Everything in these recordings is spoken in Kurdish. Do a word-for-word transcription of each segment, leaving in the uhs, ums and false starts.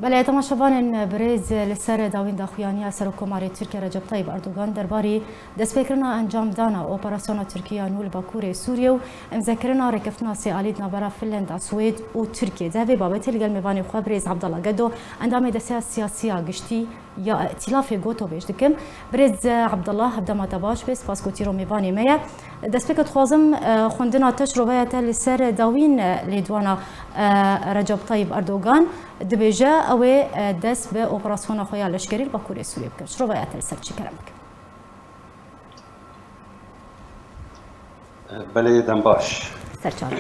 Belê, temaşevanên birêz, li ser dawîn daxuyaniya Serokkomarê Tirkiye Recep Tayyip Erdogan derbarî destpêkirina encamdana operasyona Tirkiye ya nû li Bakurê Sûriyê û imzekirina rêkeftina sê alî di navbera Finlanda, Swêd û Tirkiye de. Vê babetê li gel mêvanê xwe birêz Abdallah Gedo, endamê Desteya Siyasî ya Giştî ya Îtîlafê Goto bêj dikim. Birêz Abdallah, hevdema te baş be, spas ku tîro mêvanê me ye. Destpêka dixwazim, e, xwendina te, şiroveya te li ser dawîn, e, lêdwana, e, Recep Tayyip Erdogan, dibêje ew ê, e, dest bi operasyona xwe ya leşkerî li Bakurê Sûriyê bike. Şiroveya te li ser çi, kerem bike. Belê, dem baş. Ser çavan.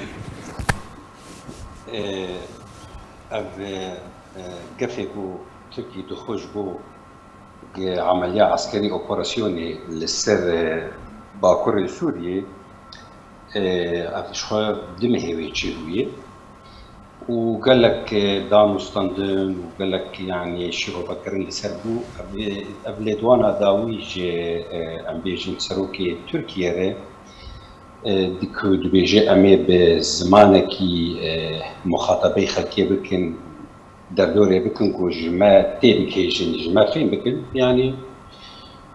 Ê, ev, e, gefê ku Tirkî dixwe ji bo ge-, emeliya eskerî, operasyonê li ser, e, Bakurê Sûriyê, e, ev ji xwe du mehê wê çêbûye û gelek, e, danûstandin û gelek, yanî, şîrovekirin li ser bû. Ev, ev lêdwana dawî ji, e, em bêjin, serokê Tirkiye re, e, di ku dibêje em ê bi zimanekî, e, muxatabeyê xelkê bikin, derdorê bikin ku ji me têbigihêjin, ji me fêm bikin. Yanî,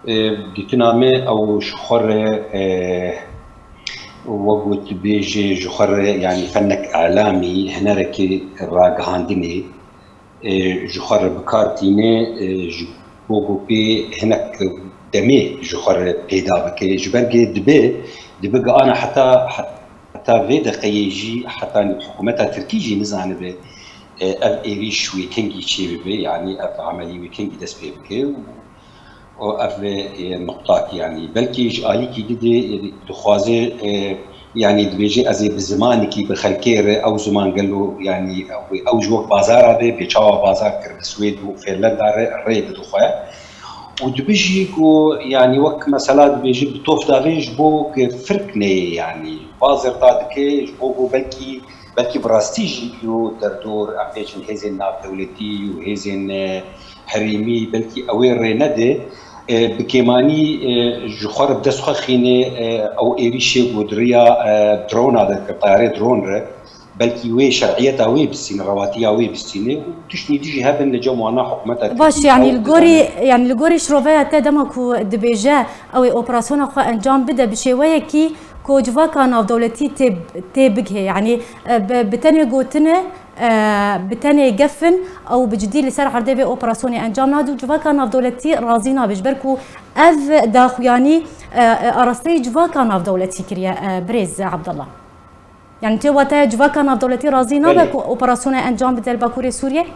e, dîtina me ew ji xwe re, e, wek got dibêje ji xwe re, yanî fenek elamî, hunerekî ragihandinê, e, ji xwe re bi kar tîne, e, ji bo ku pê hinek demê ji xwe re peyda bike. Ji ber ku dibe, dibe ku ana heta, heta vê deqeyê jî, heta hikûmeta Tirkî jî nizanibe, e, ev êrîş wê kengî çêbibe, yanî ev emelî wê kengî dest pê bike û, û ev, e, nuqtak, yanî belkî ji alîkî didê, e, dixwaze, e, yanî dibêje ez ê bi zimanekî bi xelkê re, ew ziman gelo, yanî ew, ew ji wek bazara be, bê çawa bazar kir bi Swêd û Fêrlenda re rê bide xwe. Û dibêjî ku, yanî wek mesela dibêje bi tof dave ji bo ku firk neyê, yanî bazirta dike ji bo ku belkî, belkî bi rastî jî îro derdor, em bêjin hêzên navdewletî û hêzên, e, herêmî belkî ew ê rê nede. E, bi kêmanî, e, ji xwe re bi dest xwe xîne, e, ew êrîşê ku di riya, e, drona de dikir, tayarê dron re, belkî wê şer'iyeta wê bistîne, rewatiya wê bistîne û tiştî dî jî hebin li cem wana hikûmeta Tirkî. Baş, yanî li gorî, yanî li gorî şiroveya te, dema ku dibêje ew ê operasyona xwe encam bide bi şêweyekî ku civaka navdewletî tê, tê bigihê, yanî, e, bi, bi tenê gotine, e, bi tenê gefin, ew bi cidî li ser erdê vê operasyonê encam nade û civaka navdewletî razî nabe, ji ber ku ev daxuyanî, e, e, arasteyî civaka navdewletî kiriye, e, birêz Abdallah. Yanî tu wate civaka navdewletî razî nabe Belê. ku operasyona encam bide li Bakurê Sûriyê?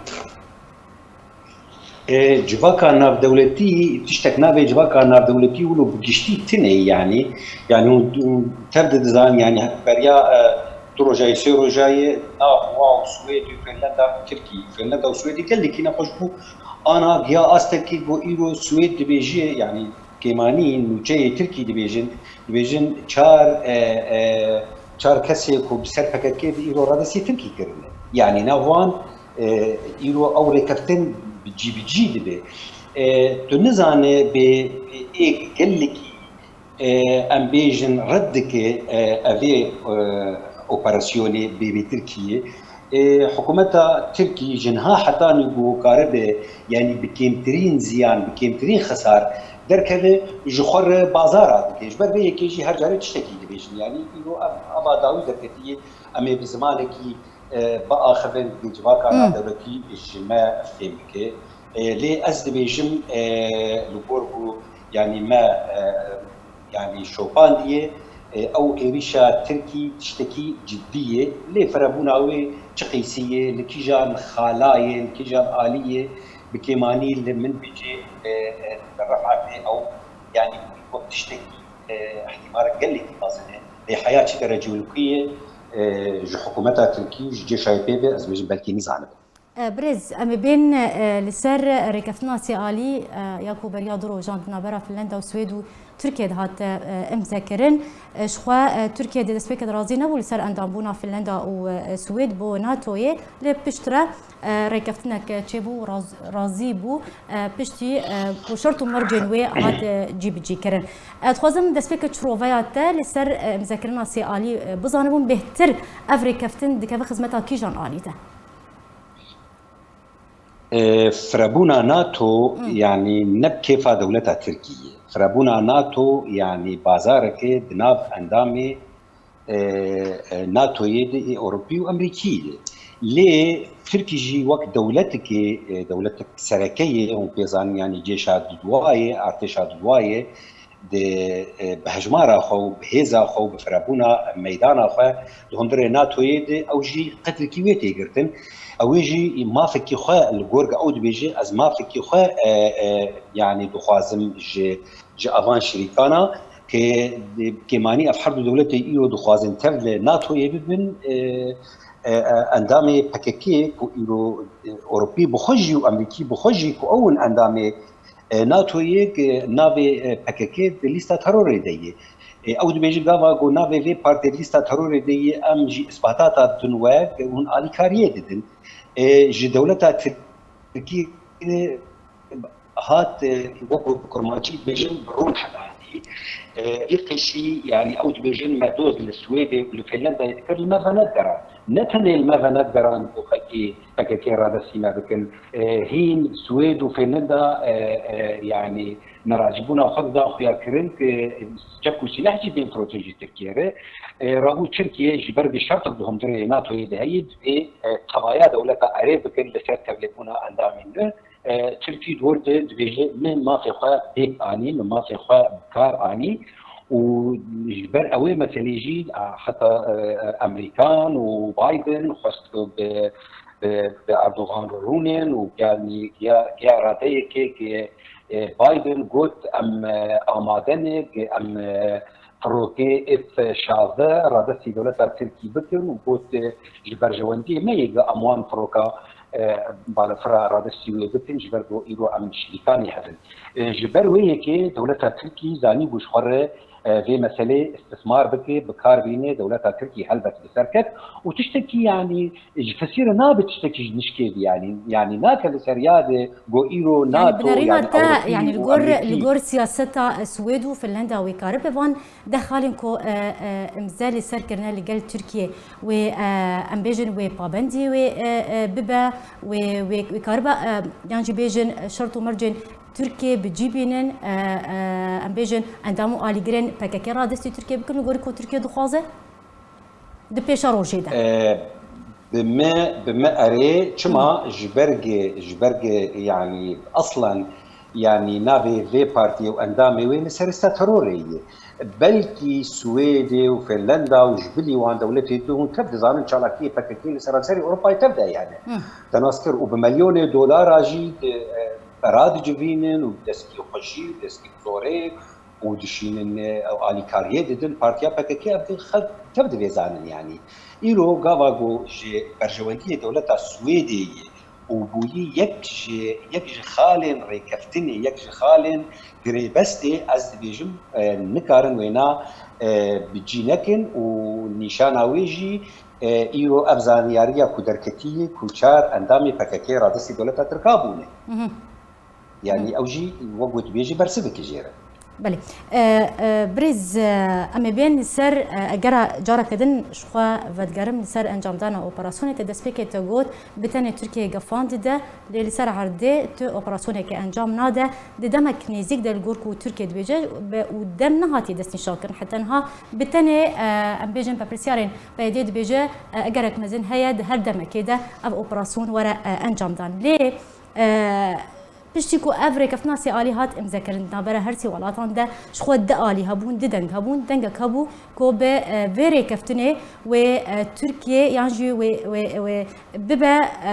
E, civaka navdewletî, tiştek navê civaka navdewletî wilo bi giştî tune ye, yanî, yanî hûn, hûn tev de dizan, yanî beriya, e, du roja yê, sê roja yê nav wan û Swêd û Finlanda û Tirkî, Finlanda û Swêdê gelekî nexweş bû. Ana giya astekî ku îro Swêd dibêje, yanî kêmanî nûçeyê Tirkî dibêjin, dibêjin çar, e, e, çar kesê ku bi ser P K K de îro radestî Tirkî kirine. Yanî nav wan, e, îro ew rêkeftin bi cî bi cî dibe. E, tu nizane bê, bê êk gelekî, e, em bêjin red dike, e, evê, e, operasyonê bê, bê Tirkiyê. E, hikûmeta Tirkî ji niha hetanî ku karibe, yanî bi kêmtirîn ziyan, bi kêmtirîn xesar derkeve, ji xwe re bazara dike. Ji ber vê yekê jî her carê tiştekî dibêjin. Yanî îro ev, eva dawî derketiye, em ê bi zimanekî, e, biaxivin, bi civaka Hmm. navdewletî ji me fêm bike. E, lê ez dibêjim, e, li gor ku, yanî me, e, yanî şopandiye, e, ew êrîşa Tirkî tiştekî cidî ye. Lê firebûna wê çi qîsî ye, li kîjan xala ye, li kîjan alî ye, bi kêmanî li min bêjê, e, e, li Ref'atê ew, yanî wek tiştekî, e, îhtîmalek gelekî mezin e. Lê heya çi derecê û li ku ye, e, ji hikûmeta Tirkî, ji cêşayê pê ve, ez bêjim belkî nizanibe. E, birêz, em ê bên, e, li ser rêkeftina sê alî, e, ya ku beriya du rojan di navbera Finlanda û Swêd û Tirkiye de hate, e, imze kirin. E, ji xwe, e, Tirkiye di destpêkê de razî nebû li ser endambûna Finlanda û, e, Swêd bo natoyê. Lê piştre, e, rêkeftinek çêbû û raz-, razî bû, e, piştî, e, ku şert û mercên wê hat, e, cîbicî kirin. E, dixwazim destpêkê şiroveya te li ser, e, imzekirina sê alî, e, bizanibûm bêhtir ev rêkeftin dikeve xizmeta kîjan alî de? E, firebûna NATO, hmm, yanî ne bi kêfa dewleta Tirkiyê. Firebûna NATO, yanî bazareke di nav endamê, e, e, NATOyê de, ê Ewropî û Amerîkî de. Lê Tirkî jî wek dewletekê, e, dewletek sereke ye, hûn pê zanin, yanî cêşa dudwa ye, artêşa dudwa ye, di, e, bi hejmara xwe û bi hêza xwe û bi firebûna meydana xwe di hundirê NATOyê de ew jî qedrekî wê tê girtin. Ew ê jî mafekî xwe li gor, ew dibêje, ez mafekî xwe, e, e, yanî dixwazim ji, ji avan şirîkana, ke bi kêmanî ev her du dewletê îro dixwazin tev li NATOyê bibin, e, e, e, endamê PKK ku îro, e, Ewropî bi xwe jî û Amerîkî bi xwe jî ku ew in endamê, e, NATOyê, ke navê, e, PKK di lîsta terorê de ye. E, ew dibêjin gava ku navê vê partiyê di lîsta terorê de ye, em jî îsbatata didin we, ke hûn alîkariyê didin. E, ji dewleta Tirkiyê hat, e, wekû bi kurmancî dibêjin, bi rûn helandî. E, vî qîşî, yanî ew dibêjin, me doz li Swêdê û li Finlandayê dikir, li me venedigeran. Ne tenê li me venedigeran ku xelkê PKK radestî me bikin. E, hîn Swêd û Finlanda, e, e, yanî neracîbûna xwe didan xuyakirin ku çek û sîleh jî bên firotin ji Tirkiyê re. E, rabû Tirkiye ji ber vê şertek di hundirê NATOyê de heye, divê, e, tevaya dewleta erê bikin li ser tevlêbûna endamên nû. E, Tirkî di wir de dibêje, min mafê xwe pêk anî, min mafê xwe bi kar anî û ji ber ewê meselê jî, a, heta, e, e, Amerîkan û Biden xwest ku bi, bi, bi Erdogan re rûnên û giya, giya, giya radeyekê ke, e, Biden got, em, e, amade ne, em, e, firokê F şazdeh radestî dewleta Tirkî bikin û got, e, ji berjewendiyê me yê, em wan firoka, e, balafira radestî wê bikin, ji ber ku îro em şirîkanê hev in. E, ji ber wê yekê dewleta Tirkî zanîbû ji xwe re, e, vê meselê îstismar bike, bi kar bîne, dewleta Tirkî helbet bi ser ket û tiştekî, yanî, ji fesî re nabe tiştekî ji nişkê bî, yanî, yanî nake li ser ya de ku îro NATO, yanî binerîna te, yanî li gor, li gor siyaseta Swêd û Finlanda wê karibe van deh xalên ku, e, e, imze li ser kirine li gel Tirkiyê, wê, e, em bêjin, wê pabendî wê, e, e, bibe, wê, wê, wê karibe, e, yan jî bêjin, e, şert û mercên Tirkiyê bi cî bînin, e, e, em bêjin, endam û alîgirên PKK radestî Tirkiyê bikin, li gorî ku Tirkiye dixwaze? Di pêşa rojê de. E, bi me, bi me erê, çima? Hmm. Ji ber ge, ji ber ge, yanî, aslen, yanî, navê vê partiyê û endamê wê li ser lîsta terorê ye. Belkî Swêdê û Finlanda û ji bilî wan dewletê din hûn tev dizanin çalakiyê PKK li seranserê Ewropayê tev de hene. Hmm. Te nas kir û bi milyonê dolara jî di, e, pera dicivînin û destgî xwe jî, destgî zorê û dişînin, e, ew alîkariyê didin partiya PKK, ev di xelk tev divê zanin, yanî. Îro gava ku ji berjewendiyê dewleta Swêdê ye û bûyî yek ji, yek ji xalên rêkeftinê, yek ji xalên girêbestê, ez dibêjim, e, nikarin wêna, e, bi cî nekin û nîşana wê jî, e, îro ev zanyariya ku derketî ye ku çar endamê PKK radestî dewleta Tirka bûne. Mhm. Yanî ew jî wek gotibê jî bersivekî jê re. Belê. E, e, birêz, e, em ê bên ser, e, egera careke din ji xwe vedigerim li ser encamdana operasyonê. Te destpêkê te got, bi tenê Tirkiye gefan dide, lê li ser erdê tu operasyoneke encam nade. Di demek nêzîk de li gor ku Tirkiye dibêje be û dem nehatiye destnîşankirin. Heta niha bi tenê, e, em bêjin, berpirsyarên P Y D'ê dibêje, e, egerek mezin heye di her demekê de ev operasyon were, e, encamdan. Lê, e, Piştî ku ev rêkeftina sê alî hat îmzekirin, di navbera her sê welatan de ji xwe du alî hebûn, du deng hebûn, dengek hebû ku bi, e, vê rêkeftinê wê, e, Tirkiye yan jî wê, wê, wê bibe, e,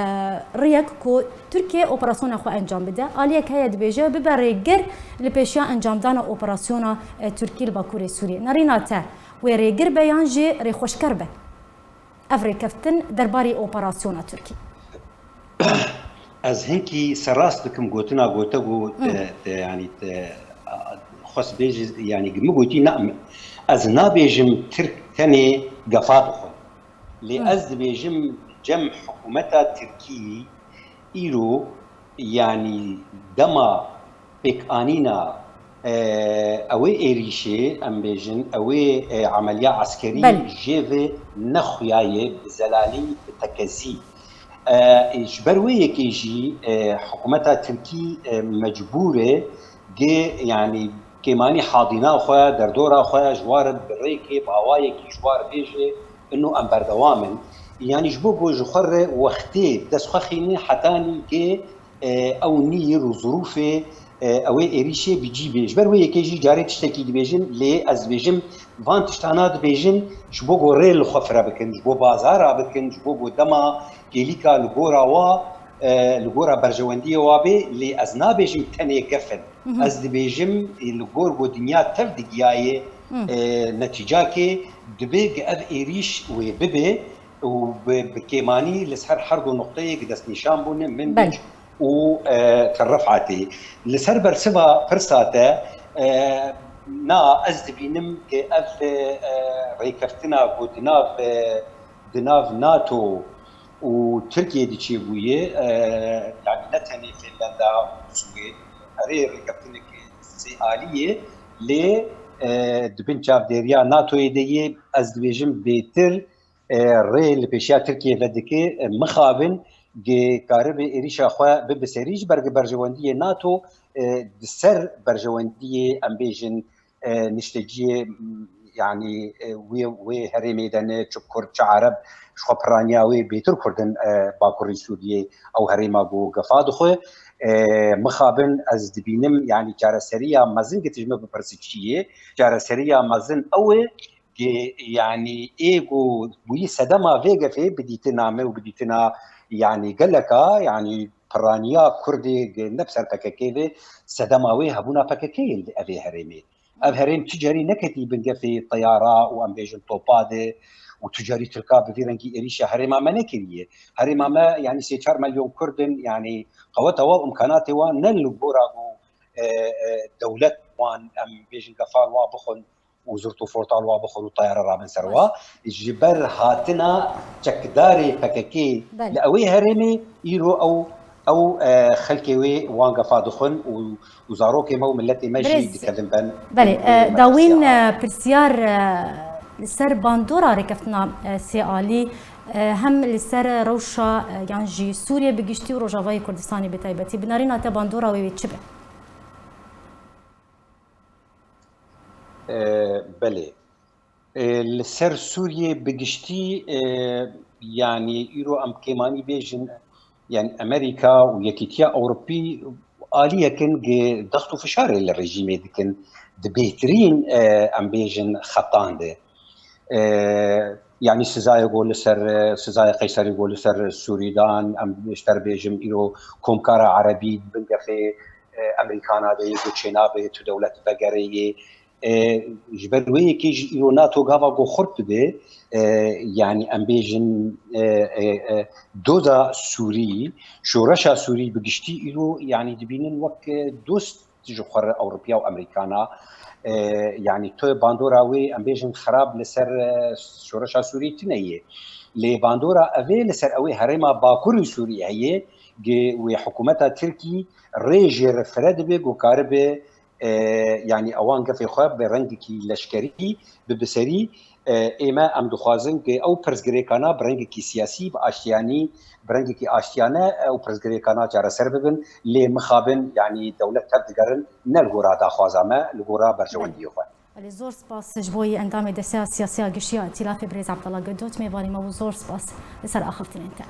rêyek ku Tirkiye operasyona xwe encam bide. Aliyek heye dibêje bibe rêgir li pêşiya encamdana operasyona, e, Tirkî li Bakurê Sûriyê. Nerîna te wê rêgir be yan jî rêxweşker be? Ev rêkeftin derbarê operasyona Tirkî. Ez hinkî serrast dikim gotina gote ku te, Hmm. te, yanî te, a, xwest bêjî, yanî min gotî na, ez nabêjim Tirk tenê gefa dixwe. Lê Hmm. ez dibêjim cem hikûmeta Tirkî îro, yanî dema pêkanîna, e, ewê êrîşê, em bêjin, ewê, e, emeliya eskerî Belê. jê ve nexuyaye bi zelalî, bi tekezî. E, ji ber wê yekê jî, e, hikûmeta Tirkî, e, mecbûr e gê, yanî kêmanî hadîna xwe, derdora xwe ji wa re bi rêkê, bi awayekî ji wa re bêje, ino em berdewam in. Yanî ji bo ku ji xwe re wextê dest xwe xîne hetanî gê, e, ew nîr û zirûfê, e, ew ê êrîşê bi cî bê. Ji ber wê yekê jî carê tiştekî dibêjin, lê ez dibêjim, van tiştana dibêjin ji bo ku rê li xwe fire bikin, ji bo bazara bikin, ji bo ku dema kêlîka li gora wa, e, li gora berjewendiyê wa bê, lê ez nabêjim tenê gef in. Ez dibêjim, e, li gor ku dinya tev digiyayê, e, netîcakê, dibê ku ev êrîş wê bibe û bi, bi kêmanî li ser her du nuqteyê ku destnîşan bûne, Minbic û, e, Tel Ref'atê. Li ser bersiva pirsa te, e, na ez dibînim ku ev, e, rêkeftina ku di nav, e, di nav NATO û Tirkiyê de çêbûye, e, yanî ne tenê Finlanda û Swêd, erê rêkeftinek sê alî ye, lê, e, di bin çavdêriya NATOyê de ye, ez dibêjim bêtir, e, rê li pêşiya Tirkiyê vedike, e, mixabin, gê karibe êrîşa xwe bibe serî ji ber berjewendiyê NATO, e, di ser berjewendiyê, em bêjin, e, nişteciyê, m, yanî, e, wê, wê herêmê de ne çi Kurd, çi Ereb, ji xwe piraniya wê bêtir Kurd in, e, Bakurê Sûriyê ew herêma ku gefa dixwe. E, mixabin ez dibînim, yanî çareseriya mezin, gê tu ji min bipirsi çi ye? Çareseriya mezin ew e, gê, yanî ê ku bûyî sedema vê gefê bi dîtina me û bi dîtina, yanî geleka, yanî piraniya Kurdê, gê ne bi ser P K K ve, sedema wê hebûna P K K ye li evê herêmê. Ev herêm tu carî neketî bin gefê teyara û em bêjin topa de û tu carî Tirka bi vî rengî êrîşa herêma me nekiriye. Herêma me, yanî sê çar milyon Kurd in, yanî qeweta wan, imkanatê wan ne li gora ku, e, e, dewlet wan, em bêjin, gefa wa bixwin û zirt û forta wa bixwin û teyara rabin ser wa. Ji ber hatina çekdarê P K K Belê. Li ewê herêmê îro ew, ew, e, xelkê wê wan gefa dixwin û, û zarokê me û miletê me jî Birêz, dikevin ben. belê, Û e, me dawîn, pirsiya e, pirsiyar, e, li ser bandora rêkeftina, e, sê alî, e, hem li ser rewşa, e, yan jî Sûriye bi giştî û Rojavayê Kurdistanê bi taybetî, bi nerîna te bandora wê wê çi be? E, belê. E, li ser Sûriyê bi giştî, e, yanî îro em kêmanî bêjin, yanî Amerîka û Yekîtiya Ewropî aliyek in gê dext û fişarê li rejîmê dikin, di bêhtirîn, e, em bêjin xetan de. E, yanî sizayê ku li ser, e, sizayê Qeyserî ku li ser Sûrî dan, em ji te re bêjim îro Komkara Erebî di bin gefê, e, Amerîkana de yê ku çênabe tu dewlet vegerê yê. E, ji ber wê yekê jî îro NATO gava ku xurt dibe, e, yanî em bêjin, e, e, e, doza Sûrî, şoreşa Sûrî bi giştî îro yanî dibînin wek, e, dost ji xwe re Ewropiya û Amerîkana. E, yanî tu bandora wê, em bêjin, xerab li ser, e, şoreşa Sûrî tune ye. Lê bandora evê li ser ewê herêma Bakurê Sûrî heye, gê wê hikûmeta Tirkî rê jê re fire dibe ku karibe, e, yanî ewan gefê xwe bi rengekî leşkerî bibe serî. E, ême em dixwazin ku ew pirsgirêkana bi rengekî siyasî, bi aştiyanî, bi rengekî aştiyane ew pirsgirêkana çareser bibin. Lê mixabin, yanî dewlet tev digerin, ne li gora daxwaza me, li gora berjewendiyê xwe. Belê, zor spas ji bo yî endamê Desteya Siyasiya Giştî ya Îtîlafê birêz Abdallah Gedot, mêvanî me bû, zor spas li ser axaftinên te.